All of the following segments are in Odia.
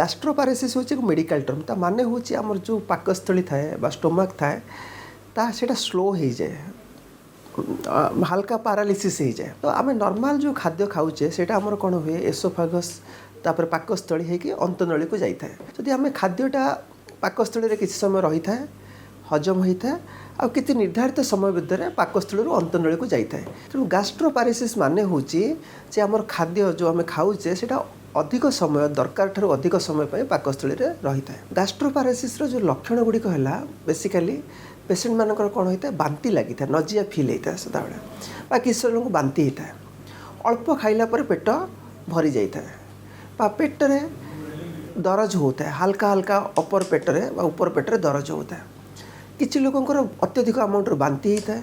ଗାଷ୍ଟ୍ରୋପାରେସିସ୍ ହେଉଛି ଏକ ମେଡ଼ିକାଲ ଟର୍ମ। ତା ମାନେ ହେଉଛି ଆମର ଯେଉଁ ପାକସ୍ଥଳୀ ଥାଏ ବା ଷ୍ଟୋମାକ୍ ଥାଏ, ତା ସେଇଟା ସ୍ଲୋ ହେଇଯାଏ, ହାଲକା ପାରାଲିସିସ୍ ହେଇଯାଏ। ତ ଆମେ ନର୍ମାଲ୍ ଯେଉଁ ଖାଦ୍ୟ ଖାଉଛେ, ସେଇଟା ଆମର କ'ଣ ହୁଏ, ଏସୋଫାଗସ୍ ତାପରେ ପାକସ୍ଥଳୀ ହେଇକି ଅନ୍ତନଳୀକୁ ଯାଇଥାଏ। ଯଦି ଆମେ ଖାଦ୍ୟଟା ପାକସ୍ଥଳୀରେ କିଛି ସମୟ ରହିଥାଏ, ହଜମ ହୋଇଥାଏ ଆଉ କିଛି ନିର୍ଦ୍ଧାରିତ ସମୟ ଭିତରେ ପାକସ୍ଥଳୀରୁ ଅନ୍ତନଳୀକୁ ଯାଇଥାଏ। ତେଣୁ ଗାଷ୍ଟ୍ରୋପାରେସିସ୍ ମାନେ ହେଉଛି ଯେ ଆମର ଖାଦ୍ୟ ଯେଉଁ ଆମେ ଖାଉଛେ, ସେଇଟା ଅଧିକ ସମୟ, ଦରକାର ଠାରୁ ଅଧିକ ସମୟ ପାଇଁ ପାକସ୍ଥଳୀରେ ରହିଥାଏ। ଗାଷ୍ଟ୍ରୋପାରେସିସ୍ର ଯେଉଁ ଲକ୍ଷଣ ଗୁଡ଼ିକ ହେଲା, ବେସିକାଲି ପେସେଣ୍ଟମାନଙ୍କର କ'ଣ ହୋଇଥାଏ, ବାନ୍ତି ଲାଗିଥାଏ, ନଜିଆ ଫିଲ୍ ହେଇଥାଏ ସଦାବେଳେ ବା କିଛି ଲୋକଙ୍କୁ ବାନ୍ତି ହେଇଥାଏ। ଅଳ୍ପ ଖାଇଲା ପରେ ପେଟ ଭରି ଯାଇଥାଏ ବା ପେଟରେ ଦରଜ ହେଉଥାଏ, ହାଲକା ହାଲକା ଅପର ପେଟରେ ବା ଉପର ପେଟରେ ଦରଜ ହେଉଥାଏ। କିଛି ଲୋକଙ୍କର ଅତ୍ୟଧିକ ଆମାଉଣ୍ଟର ବାନ୍ତି ହେଇଥାଏ।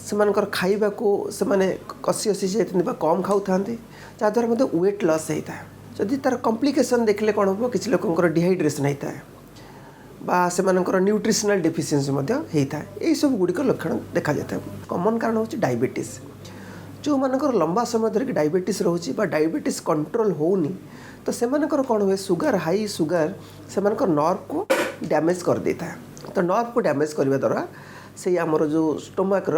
ସେମାନଙ୍କର ଖାଇବାକୁ ସେମାନେ କସି କସି ଯାଇଥାନ୍ତି ବା କମ୍ ଖାଉଥାନ୍ତି, ଯାହାଦ୍ୱାରା ମଧ୍ୟ ୱେଟ୍ ଲସ୍ ହେଇଥାଏ। ଯଦି ତା'ର କମ୍ପ୍ଲିକେସନ୍ ଦେଖିଲେ କ'ଣ ହେବ, କିଛି ଲୋକଙ୍କର ଡିହାଇଡ୍ରେସନ୍ ହେଇଥାଏ ବା ସେମାନଙ୍କର ନ୍ୟୁଟ୍ରିସନାଲ୍ ଡେଫିସିଏନ୍ସି ମଧ୍ୟ ହେଇଥାଏ। ଏଇସବୁ ଗୁଡ଼ିକ ଲକ୍ଷଣ ଦେଖାଯାଇଥାଏ। କମନ୍ କାରଣ ହେଉଛି ଡାଇବେଟିସ୍। ଯେଉଁମାନଙ୍କର ଲମ୍ବା ସମୟ ଧରିକି ଡାଇବେଟିସ୍ ରହୁଛି ବା ଡାଇବେଟିସ୍ କଣ୍ଟ୍ରୋଲ୍ ହେଉନି, ତ ସେମାନଙ୍କର କ'ଣ ହୁଏ, ସୁଗାର, ହାଇ ସୁଗାର ସେମାନଙ୍କର ନର୍ଭକୁ ଡ୍ୟାମେଜ୍ କରିଦେଇଥାଏ। ତ ନର୍ଭକୁ ଡ୍ୟାମେଜ୍ କରିବା ଦ୍ୱାରା ସେଇ ଆମର ଯେଉଁ ଷ୍ଟୋମାକ୍ର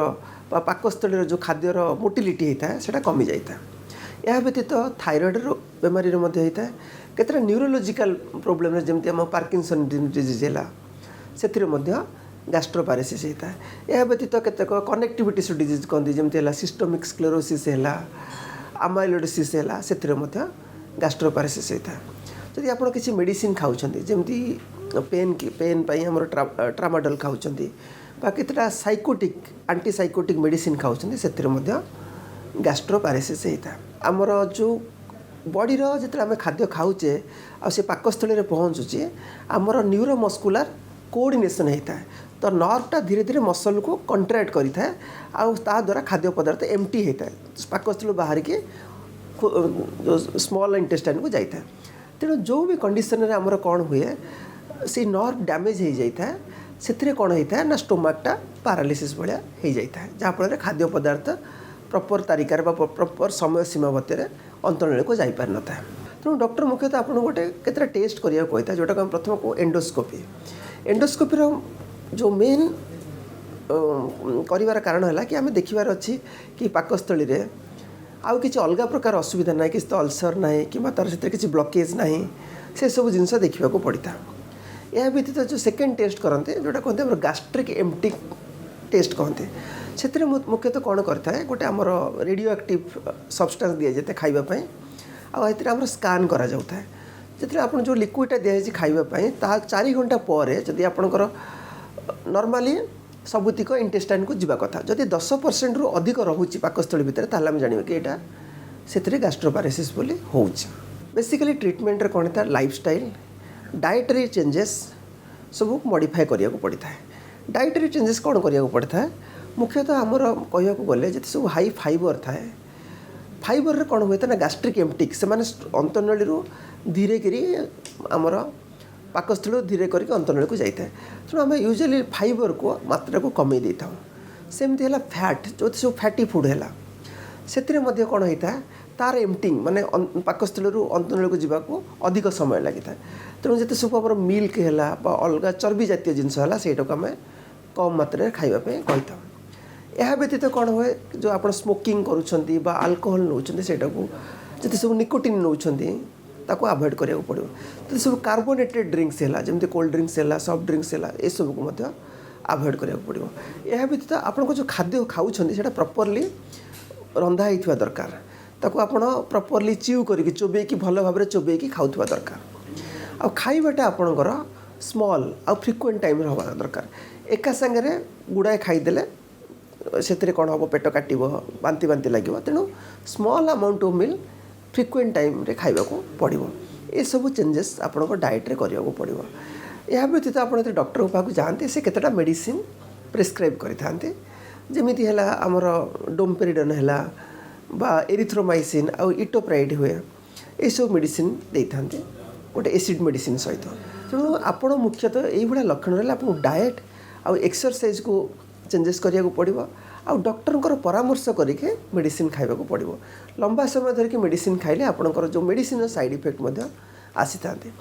ବା ପାକସ୍ଥଳୀର ଯେଉଁ ଖାଦ୍ୟର ମୋଟିଲିଟି ହେଇଥାଏ, ସେଇଟା କମିଯାଇଥାଏ। ଏହା ବ୍ୟତୀତ ଥାଇରଏଡ଼ର ବେମାରୀରେ ମଧ୍ୟ ହେଇଥାଏ। କେତେଟା ନ୍ୟୁରୋଲୋଜିକାଲ ପ୍ରୋବ୍ଲେମରେ, ଯେମିତି ଆମ ପାର୍କିନସନ୍ ଡିଜିଜ୍ ହେଲା, ସେଥିରେ ମଧ୍ୟ ଗାଷ୍ଟ୍ରୋପାରେସିସ୍ ହେଇଥାଏ। ଏହା ବ୍ୟତୀତ କେତେକ କନେକ୍ଟିଭ୍ ଟିସ୍ୟୁ ଡିଜିଜ୍ କହନ୍ତି, ଯେମିତି ହେଲା ସିଷ୍ଟମିକ୍ ସ୍କ୍ଲେରୋସିସ୍ ହେଲା, ଆମାଇଲୋଡୋସିସ୍ ହେଲା, ସେଥିରେ ମଧ୍ୟ ଗାଷ୍ଟ୍ରୋପାରେସିସ୍ ହେଇଥାଏ। ଯଦି ଆପଣ କିଛି ମେଡ଼ିସିନ ଖାଉଛନ୍ତି, ଯେମିତି ପେନ୍ ପାଇଁ ଆମର ଟ୍ରାମାଡଲ୍ ଖାଉଛନ୍ତି ବା କେତେଟା ସାଇକୋଟିକ୍, ଆଣ୍ଟି ସାଇକୋଟିକ୍ ମେଡ଼ିସିନ ଖାଉଛନ୍ତି, ସେଥିରେ ମଧ୍ୟ ଗାଷ୍ଟ୍ରୋପାରେସିସ୍ ହେଇଥାଏ। ଆମର ଯେଉଁ ବଡ଼ିର ଯେତେବେଳେ ଆମେ ଖାଦ୍ୟ ଖାଉଛେ ଆଉ ସେ ପାକସ୍ଥଳୀରେ ପହଞ୍ଚୁଛି, ଆମର ନ୍ୟୁରୋମସ୍କୁଲାର କୋଅର୍ଡ଼ିନେସନ୍ ହେଇଥାଏ। ତ ନର୍ଭଟା ଧୀରେ ଧୀରେ ମସଲକୁ କଣ୍ଟ୍ରାକ୍ଟ କରିଥାଏ ଆଉ ତା ଦ୍ୱାରା ଖାଦ୍ୟ ପଦାର୍ଥ ଏମ୍ଟି ହେଇଥାଏ, ପାକସ୍ଥଳୀରୁ ବାହାରିକି ଯେଉଁ ସ୍ମଲ୍ ଇଣ୍ଟେଷ୍ଟାଇନ୍କୁ ଯାଇଥାଏ। ତେଣୁ ଯେଉଁ ବି କଣ୍ଡିସନରେ ଆମର କ'ଣ ହୁଏ, ସେଇ ନର୍ଭ ଡ୍ୟାମେଜ୍ ହେଇଯାଇଥାଏ। ସେଥିରେ କ'ଣ ହେଇଥାଏ ନା ଷ୍ଟୋମାକ୍ଟା ପାରାଲିସିସ୍ ଭଳିଆ ହେଇଯାଇଥାଏ, ଯାହାଫଳରେ ଖାଦ୍ୟ ପଦାର୍ଥ ପ୍ରପର୍ ତାରିକାରେ ବା ପ୍ରପର୍ ସମୟ ସୀମା ମଧ୍ୟରେ ଅନ୍ତନଳୀକୁ ଯାଇପାରିନଥାଏ। ତେଣୁ ଡକ୍ଟର ମୁଖ୍ୟତଃ ଆପଣଙ୍କୁ ଗୋଟେ କେତେଟା ଟେଷ୍ଟ କରିବାକୁ କହିଥାଏ, ଯେଉଁଟାକୁ ଆମେ ପ୍ରଥମ କହୁ ଏଣ୍ଡୋସ୍କୋପି। ଏଣ୍ଡୋସ୍କୋପିର ଯେଉଁ ମେନ୍ କରିବାର କାରଣ ହେଲା କି ଆମେ ଦେଖିବାର ଅଛି କି ପାକସ୍ଥଳୀରେ ଆଉ କିଛି ଅଲଗା ପ୍ରକାର ଅସୁବିଧା ନାହିଁ, କିଛି ତ ଅଲସର ନାହିଁ କିମ୍ବା ତା'ର ସେଥିରେ କିଛି ବ୍ଲକେଜ୍ ନାହିଁ, ସେସବୁ ଜିନିଷ ଦେଖିବାକୁ ପଡ଼ିଥାଏ। ଏହା ବ୍ୟତୀତ ଯେଉଁ ସେକେଣ୍ଡ ଟେଷ୍ଟ କରନ୍ତି, ଯେଉଁଟା କୁହନ୍ତି ଆମର ଗାଷ୍ଟ୍ରିକ୍ ଏମ୍ଟି ଟେଷ୍ଟ କହନ୍ତି, ସେଥିରେ ମୁଖ୍ୟତଃ କ'ଣ କରିଥାଏ, ଗୋଟେ ଆମର ରେଡ଼ିଓ ଆକ୍ଟିଭ୍ ସବଷ୍ଟାନ୍ସ ଦିଆଯାଇଥାଏ ଖାଇବା ପାଇଁ ଆଉ ଏଥିରେ ଆମର ସ୍କାନ୍ କରାଯାଉଥାଏ। ଯେତେବେଳେ ଆପଣ ଯେଉଁ ଲିକ୍ୱିଡ଼ଟା ଦିଆଯାଇଛି ଖାଇବା ପାଇଁ, ତାହା 4 ଘଣ୍ଟା ପରେ ଯଦି ଆପଣଙ୍କର ନର୍ମାଲି ସବୁତିକ ଇଣ୍ଟେଷ୍ଟାଇନ୍କୁ ଯିବା କଥା, ଯଦି 10%ରୁ ଅଧିକ ରହୁଛି ପାକସ୍ଥଳୀ ଭିତରେ, ତାହେଲେ ଆମେ ଜାଣିବା କି ଏଇଟା ସେଥିରେ ଗାଷ୍ଟ୍ରୋପାରେସିସ୍ ବୋଲି ହେଉଛି। ବେସିକାଲି ଟ୍ରିଟମେଣ୍ଟରେ କ'ଣ ହେଇଥାଏ, ଲାଇଫଷ୍ଟାଇଲ୍, ଡାଏଟରୀ ଚେଞ୍ଜେସ୍ ସବୁ ମଡ଼ିଫାଏ କରିବାକୁ ପଡ଼ିଥାଏ। ଡାଏଟରୀ ଚେଞ୍ଜେସ୍ କ'ଣ କରିବାକୁ ପଡ଼ିଥାଏ? ମୁଖ୍ୟତଃ ଆମର କହିବାକୁ ଗଲେ ଯେତେ ସବୁ ହାଇ ଫାଇବର ଥାଏ, ଫାଇବରରେ କ'ଣ ହୁଏ ନା ଗାଷ୍ଟ୍ରିକ୍ ଏମ୍ଟିକ୍ ସେମାନେ ଅନ୍ତନଳୀରୁ ଧୀରେ କରି, ଆମର ପାକସ୍ଥଳୀରୁ ଧୀରେ କରିକି ଅନ୍ତନଳୀକୁ ଯାଇଥାଏ। ତେଣୁ ଆମେ ୟୁଜୁଆଲି ଫାଇବରକୁ ମାତ୍ରାକୁ କମେଇ ଦେଇଥାଉ। ସେମିତି ହେଲା ଫ୍ୟାଟ୍, ଯେଉଁଥି ସବୁ ଫ୍ୟାଟି ଫୁଡ଼୍ ହେଲା, ସେଥିରେ ମଧ୍ୟ କ'ଣ ହେଇଥାଏ, ତାର ଏମ୍ଟିଂ ମାନେ ପାକସ୍ଥଳୀରୁ ଅନ୍ତନଳୀକୁ ଯିବାକୁ ଅଧିକ ସମୟ ଲାଗିଥାଏ। ତେଣୁ ଯେତେ ସବୁ ଆମର ମିଲ୍କ ହେଲା ବା ଅଲଗା ଚର୍ବି ଜାତୀୟ ଜିନିଷ ହେଲା, ସେଇଟାକୁ ଆମେ କମ୍ ମାତ୍ରାରେ ଖାଇବା ପାଇଁ କହିଥାଉ। ଏହା ବ୍ୟତୀତ କ'ଣ ହୁଏ, ଯେଉଁ ଆପଣ ସ୍ମୋକିଂ କରୁଛନ୍ତି ବା ଆଲକୋହଲ ନେଉଛନ୍ତି, ସେଇଟାକୁ, ଯେତେ ସବୁ ନିକୋଟିନ୍ ନେଉଛନ୍ତି, ତାକୁ ଆଭଏଡ଼ କରିବାକୁ ପଡ଼ିବ। ଯେତେ ସବୁ କାର୍ବୋନେଟେଡ଼ ଡ୍ରିଙ୍କସ୍ ହେଲା, ଯେମିତି କୋଲ୍ଡ ଡ୍ରିଙ୍କସ୍ ହେଲା, ସଫ୍ଟ ଡ୍ରିଙ୍କସ୍ ହେଲା, ଏସବୁକୁ ମଧ୍ୟ ଆଭଏଡ଼ କରିବାକୁ ପଡ଼ିବ। ଏହା ବ୍ୟତୀତ ଆପଣଙ୍କ ଯେଉଁ ଖାଦ୍ୟ ଖାଉଛନ୍ତି, ସେଇଟା ପ୍ରପରଲି ରନ୍ଧା ହେଇଥିବା ଦରକାର। ତାକୁ ଆପଣ ପ୍ରପରଲି ଚିଉ କରିକି, ଚୋବେଇକି, ଭଲ ଭାବରେ ଚୋବେଇକି ଖାଉଥିବା ଦରକାର। ଆଉ ଖାଇବାଟା ଆପଣଙ୍କର ସ୍ମଲ୍ ଆଉ ଫ୍ରିକ୍ୱେଣ୍ଟ ଟାଇମ୍ରେ ହେବା ଦରକାର। ଏକା ସାଙ୍ଗରେ ଗୁଡ଼ାଏ ଖାଇଦେଲେ ସେଥିରେ କ'ଣ ହେବ, ପେଟ କାଟିବ, ବାନ୍ତି ବାନ୍ତି ଲାଗିବ। ତେଣୁ small amount of meal frequent ଟାଇମ୍ରେ ଖାଇବାକୁ ପଡ଼ିବ। ଏସବୁ ଚେଞ୍ଜେସ୍ ଆପଣଙ୍କ ଡାଏଟ୍ରେ କରିବାକୁ ପଡ଼ିବ। ଏହା ବ୍ୟତୀତ ଆପଣ ଯଦି ଡକ୍ଟରଙ୍କ ପାଖକୁ ଯାଆନ୍ତି, ସେ କେତେଟା ମେଡ଼ିସିନ ପ୍ରେସକ୍ରାଇବ୍ କରିଥାନ୍ତି, ଯେମିତି ହେଲା ଆମର ଡୋମ୍ପେରିଡନ୍ ହେଲା ବା ଏରିଥ୍ରୋମାଇସିନ୍ ଆଉ ଇଟୋପ୍ରାଇଡ଼୍ ହୁଏ, ଏସବୁ ମେଡ଼ିସିନ ଦେଇଥାନ୍ତି ଗୋଟେ ଏସିଡ଼୍ ମେଡ଼ିସିନ ସହିତ। ତେଣୁ ଆପଣ ମୁଖ୍ୟତଃ ଏଇଭଳିଆ ଲକ୍ଷଣ ରହିଲେ ଆପଣଙ୍କୁ ଡାଏଟ୍ ଆଉ ଏକ୍ସରସାଇଜ୍କୁ ଚେଞ୍ଜେସ୍ କରିବାକୁ ପଡ଼ିବ ଆଉ ଡକ୍ଟରଙ୍କର ପରାମର୍ଶ କରିକି ମେଡ଼ିସିନ ଖାଇବାକୁ ପଡ଼ିବ। ଲମ୍ବା ସମୟ ଧରିକି ମେଡ଼ିସିନ ଖାଇଲେ ଆପଣଙ୍କର ଯେଉଁ ମେଡ଼ିସିନର ସାଇଡ଼୍ ଇଫେକ୍ଟ ମଧ୍ୟ ଆସିଥାନ୍ତି।